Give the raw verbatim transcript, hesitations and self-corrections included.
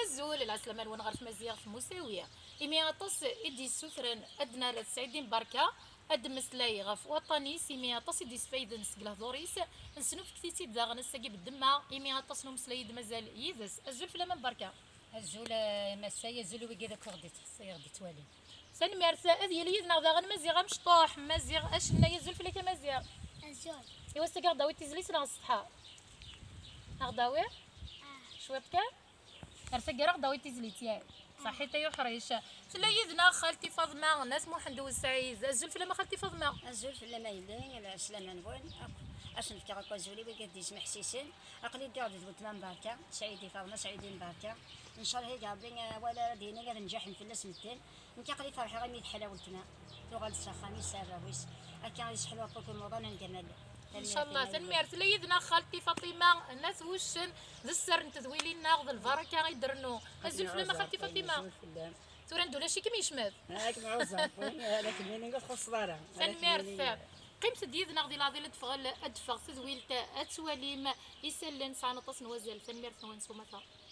Azul, lɛeslama-nwen ɣer tmaziɣt Musawi. Imi aṭas i d-yessutren ad d-nerr Sɛid Din Barka, ad d-mmeslay ɣef waṭṭan-is, imi aṭas i d-yesfayden seg lehdur-is, nesnufket-itt-id daɣen ass-agi beddemma, imi aṭas n umeslay i d-mazal yid-s. Azul fell-am a Barka. Azul, eh, a Massay, azul i wigi akk i ɣ-d-yettḥessi, i ɣ-d-yettwalin. Tanemmirt, ad yili yid-neɣ daɣen Maziɣ amecṭuḥ, Maziɣ acennay, azul fell-ak a Maziɣ. Azul. Iwa ass-agi a ɣ-d-tawiḍ tizlit neɣ ṣṣeḥḥa? A ɣ-d-tawiḍ? Ah. Cwiṭ kan? Ar taggara a ɣ-d-tawiḍ tizlit, yak? Ṣaḥit ay uḥric. Tella yid-neɣ xalti Faḍma n At Muḥend U Sɛid. Azul fell-am a xalti Faḍma. Azul fell-am a yelli, lɛeslama-nwen akk. Ad sen-fkeɣ akk azul i wigi d-yesmeḥsisen. Aql-i ddiɣ d weltma n Barka, Sɛidi Faḍma, Sɛidi n Barka. Ncallah i Rebbi, eh, awal ara d-yini ad nǧaḥen fell-as medden. Nekk aql-i ferḥeɣ imi teḥla weltma. Tuɣal-d s axxam-is, s arraw-is. Akka i seḥlu aṭuk umuḍan n Gamal. Ncallah, tanemmirt. Tella yid-neɣ xalti Faṭima n At Wuccen, d sser n tedwilin-nneɣ, d lbaraka i d-rennu. Azul fell-am a xalti Faṭima. Azul fell-am. Tura anda ulac-ikem yecmet. Ak mɛuẓa, win ara kem-yinin ur txuṣṣeḍ ara. Tanemmirt. Qimet-d yid-neɣ di leɛḍil ad d-teffeɣ, ad d-teffeɣ tedwilt, ad twalim isallen sɛan aṭas n wazal. Tanemmirt-nwen s umata.